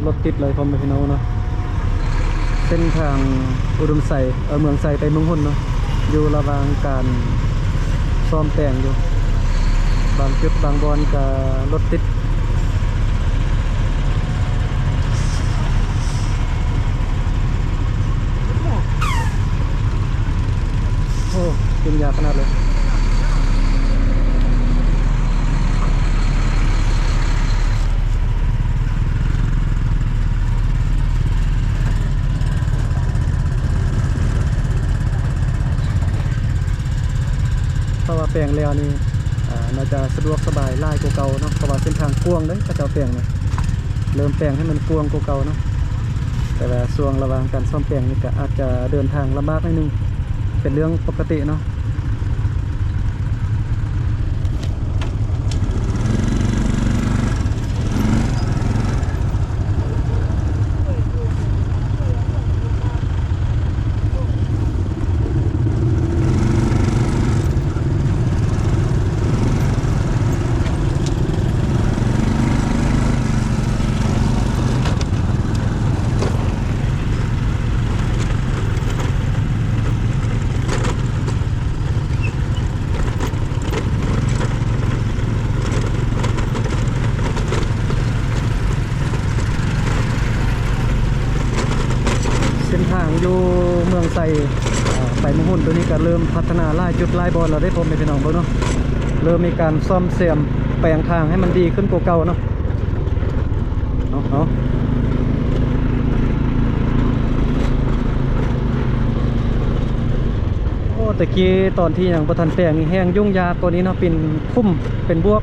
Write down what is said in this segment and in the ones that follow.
ລົດຕິດເລີຍ ພໍ່ແມ່ພີ່ນ້ອງເນາະ. ເສັ້ນທາງອຸດົມໄຊ ເອີ ເມືອງໄຊໄປເມືອງຮຸນເນາະ ຢູ່ລະຫວ່າງການສ້ອມແປງຢູ່. ບາງຈຸດບາງບ່ອນກໍລົດຕິດ. ໂອ້ ກິນຍາກຂະໜາດເລີຍ. ຖ້າວ່າແປງແລ້ວນີ້ ອ່າ ໜ້າຈະສະດວກສະບາຍຫຼາຍກວ່າເກົ່າເນາະ ເພາະວ່າເສັ້ນທາງກວ້າງເດ້ ເຂົາເຈົ້າແປງນະ ເລີ່ມແປງໃຫ້ມັນກວ້າງກວ່າເກົ່າເນາະ. ແຕ່ວ່າຊ່ວງລະຫວ່າງການສ້ອມແປງນີ້ກໍອາດຈະເດີນທາງລຳບາກໜ້ອຍໜຶ່ງ ເປັນເລື່ອງປົກກະຕິເນາະ. ເສັ້ນທາງຢູ່ເມືອງໄຊ ເອີ ໄປເມືອງຮຸນໂຕນີ້ກໍເລີ່ມພັດທະນາຫຼາຍຈຸດຫຼາຍບ່ອນແລ້ວເດ້ ພໍ່ແມ່ພີ່ນ້ອງເບິ່ງເນາະ. ເລີ່ມມີການສ້ອມແຊມແປງທາງໃຫ້ມັນດີຂຶ້ນກວ່າເກົ່າເນາະ. ເອົາ ເອົາ ໂອ້ ແຕ່ກີ້ຕອນທີ່ຍັງບໍ່ທັນແປງນີ້ແຮ່ງຫຍຸ້ງຍາກກວ່ານີ້ເນາະ ເປັນຂຸມເປັນບວກ.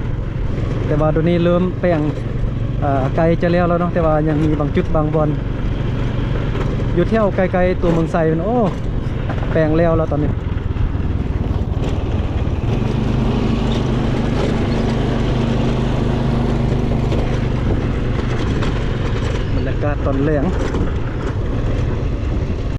ແຕ່ວ່າດຽວນີ້ເລີ່ມແປງ ເອີ ໃກ້ຈະແລ້ວແລ້ວເນາະ ແຕ່ວ່າຍັງມີບາງຈຸດບາງບ່ອນ ຢູ່ແຖວໃກ້ໆຕົວເມືອງໄຊ ໂອ້ ແປງແລ້ວແລ້ວຕອນນີ້. ບັນຍາກາດຕອນແລງ.